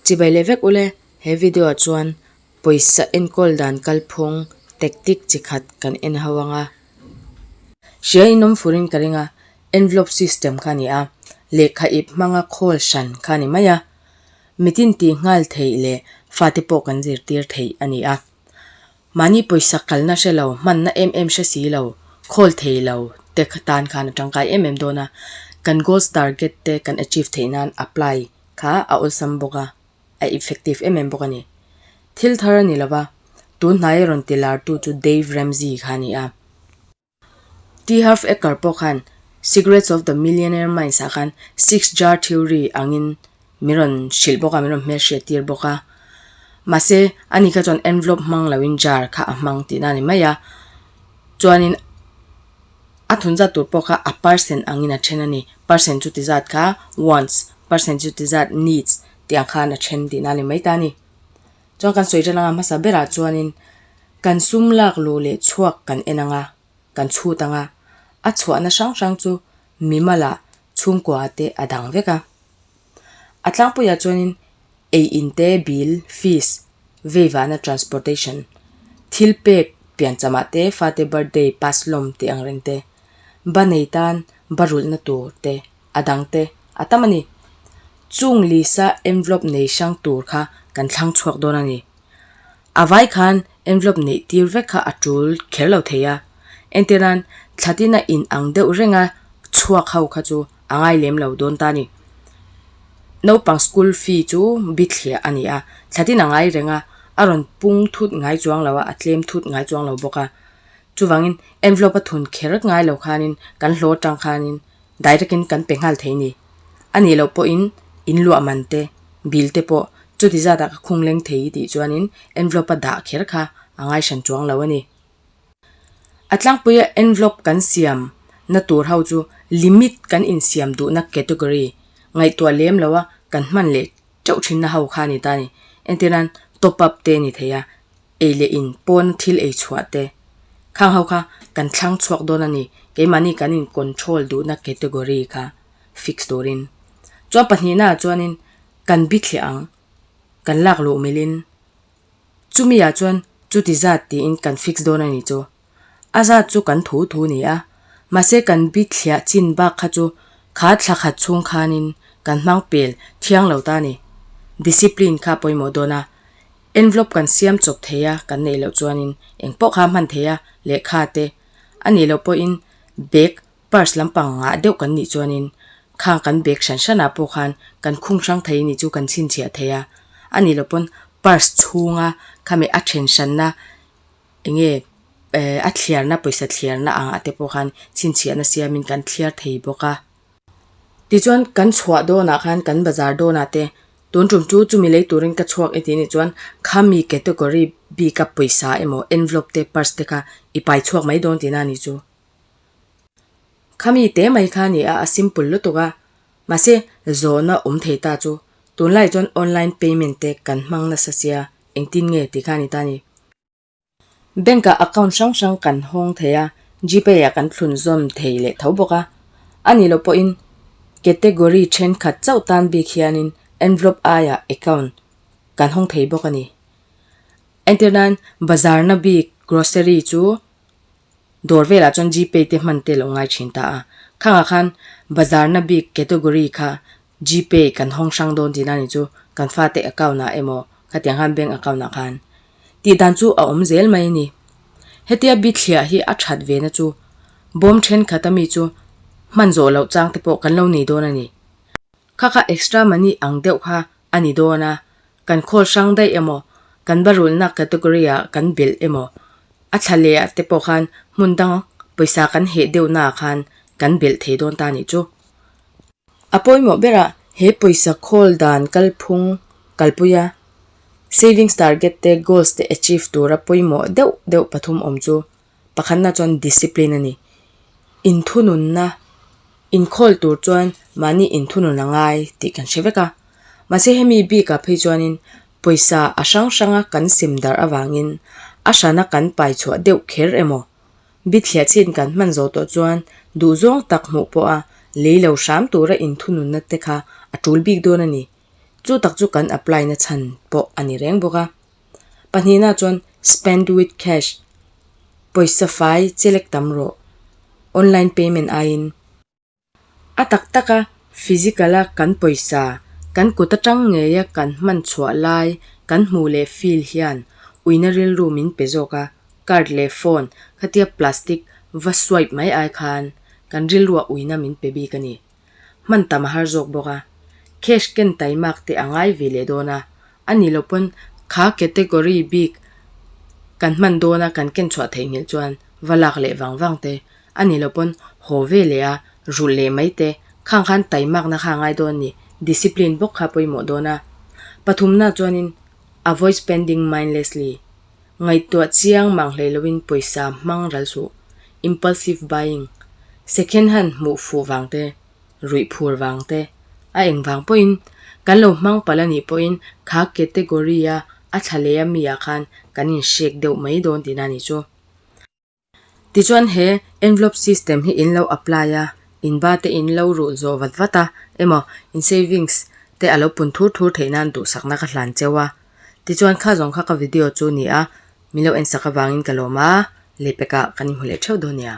Chibai leh vek ule, he video ah chuan pawisa enkawl dan kalphung tactic chi khat kan en ho ang a. Hria in awm furin ka ring a, envelope system kha a ni a, lehkha ip hmanga khawl hran kha a ni mai a. Mitin tih nghal theih leh fate pawh kan zirtir theih a ni a. Mahni pawisa kalna hre lo, hmanna em em hre si lo, khawl thei lo te tan khan a tangkai em em dawn a, kan goals target te kan achieve theih nan apply kha a awlsam bawk a, a effective em em bawk a ni. Thil thar a ni lo va, tun hnai rawn ti lartu chu Dave Ramsey kha a ni a. T. Harv Eker pawh khan Secrets of the Millionaire Minds ah khan Six Jar Theory angin min rawn hrilh bawk a, min rawn hmelhriat tir bawk a. Mahse, ani kha chuan envelope hmang loin jar kha a hmang tihna a ni mai a. Chuanin a thun zat tur pawh kha a percent angin a then a ni. Percent chu ti zat kha wants, percent chu ti zat needs tih ang khan a then tihna a ni mai ta a ni. Chuan kan sawi tan anga hmasa berah chuanin kan sum lak luh leh chhuak kan en anga, kan chhut anga, a chhuahna hrang hrang chu mimala chhungkua te a dang vek a. A tlangpuiah chuanin ei in te, bill, fees, veivahna, transportation, thil pek pianchamah te, fate birthday, pass lawm tih ang reng te, ba nei tan ba rulhna tur te a dang te a tam a ni. Chung lisa envelope nei hrang tur kha kan thlang chhuak dawn a ni. A vai khan envelope neih tir vek kha a tul kher lo thei a. Entir nan thlatin a in ang deuh reng a chhuak ho kha chu a ngai lem lo dawn ta a ni. Naupang school fee chu bithliah a ni a, thlatin a ngai reng a, a rawn pung thut ngai chuang lo a, a tlem thut ngai chuang lo bawk a. Chuvangin envelope a thun kher ngai lo khanin kan hlawh atang khanin direct in kan pe nghal thei ni. A nih loh pawhin in luah man te, bill te pawh chuti zatah ka khung leng thei tih chuanin envelope a dah kher kha a ngai hran chuang lo a ni. A tlangpuia envelope kan siam na tur ho chu limit kan insiam duhna category ngaihtuah lem loa kan hman leh teuh thinna ho kha a ni ta a ni. Entir nan top up te a ni thei a, ei leh in pawn thil ei chhuah te khang ho kha kan thlang chhuak dawn a ni keimahni kan in control duhna category kha fix turin chuan pahnihna ah chuanin kan bithliah ang kan lak luh milhin chumi ah chuan chuti zat tiin kan fix dawn a ni chu a zat chu kan thu thu ni a mahse kan bithliah chin bak kha chu kha thla khat chhung khanin kan hmang pel thiang lo ta a ni discipline kha pawimawh dawn a. Envelope kan siam chawp thei a, kan neih loh chuanin eng pawh kha a hman thei a, lehkha te a nih loh pawhin bag, purse lampang ngah deuh kan nih chuanin khang kan bag hran hranah pawh khan kan khung hrang thei nih chu kan chhinchhiah thei a, a nih loh pawn purse chhunga khami a then hranna eng nge eh a thliarna pawisa thliarna angah te pawh khan chhinchhiahna siamin kan thliar thei bawk a. Tichuan kan chhuah dawnah khan kan bazar dawnah te tun tum chu chumi lei turin ka chhuak i tih nih chuan khami category bika pawisa emaw envelope te purse te kha i pai chhuak mai dawn tihna a ni chu. Khami te mai kha a ni a, a simple lutuk a mahse zawhna awm thei ta chu tunlai chuan online payment te kan hmang nasa sia engtin nge tih kha a ni ta a ni. Bank ah account hrang hrang kan hawng thei a, Gpay ah kan thlun zawm thei leh tho bawk a. A nih loh pawhin category thenkhat chauh tan bik hianin envelope aiah account kan hawng thei bawk a ni. Entir nan bazar na bik grocery chu dawr velah chuan Gpay te hman te lo ngai thin ta a. Khangah khan bazar na bik category kha Gpay kan hawng hrang dawn tihna a ni chu kan fate account ah emaw khatiang khan bank account ah khan tih dan chu a awm zel mai a ni. Hetia bithliah hi a that ve na chu bawm thenkhat ami chu hman zawh loh chang te pawh kan lo nei dawn a ni. Kha kha extra money ang deuh kha a ni dawn a, kan khawl hrang daih emaw kan barulhna category ah kan belh emaw a thla leh ah te pawh khan hmun dang pawisa kan heh deuh na ah khan kan belh thei dawn ta a nih chu. A pawimawh berah he pawisa khawl dan kalphung kalpuia savings target te goals te achieve tura pawimawh deuh deuh pathum awm chu pakhatna chuan discipline a ni. Inthununna inkhawl tur chuan mahni inthunun a ngai tih kan hre vek a. Mahse hemi bikah phei chuanin pawisa a hrang hranga kan sem darh avangin a hrana kan pai chhuah deuh kher emaw Bithliah chin kan hman zawh tawh chuan duhzawng tak hmuh pawha lei lo hram tura inthununna te kha a tul bik dawn a ni. Chu tak chu kan apply na chhan pawh a ni reng bawk a. Pahnihna chuan spend with cash, pawisa fai chelek tam rawh, online payment aiin. A tak taka physical a kan pawisa kan kut atang ngeia kan hman chhuah lai kan hmuh leh feel hian uina rilru min pe zawk a, card leh phone khatia plastic va swipe mai ai khan kan rilruah uina min pe bik a ni. Hman tam a har zawk bawk a, cash ken taimak te a ngai ve leh dawn a, a nih loh pawn kha category bik kan hman dawna kan ken chhuah theihnghilh chuan va lak leh vang vang te a nih loh pawn haw ve leh a, rulh leh mai te khang khan taimakna kha a ngai dawn a ni, discipline bawk kha a pawimawh dawn a. Pathumna chuanin avoid spending mindlessly, ngaihtuah chiang mang hlei loin pawisa hmang ral suh, impulsive buying, second hand hmuh fuh vang te, ruih phur vang te, a eng vang pawhin kan lo hmang palh a nih pawhin kha category a a thla leh a mi ah khan kan inhrek deuh mai dawn tihna a nih chu. Tichuan he envelope system hi in lo apply a, in ba te in lo rulh zawh vat vat a emaw in savings te a lo pun thur thur theih nan duhsakna ka hlan cheu a. Tichuan kha zawng kha ka video chu ni a, min lo ensak avangin ka lawm a, lehpekah kan inhmu leh theuh dawn nia.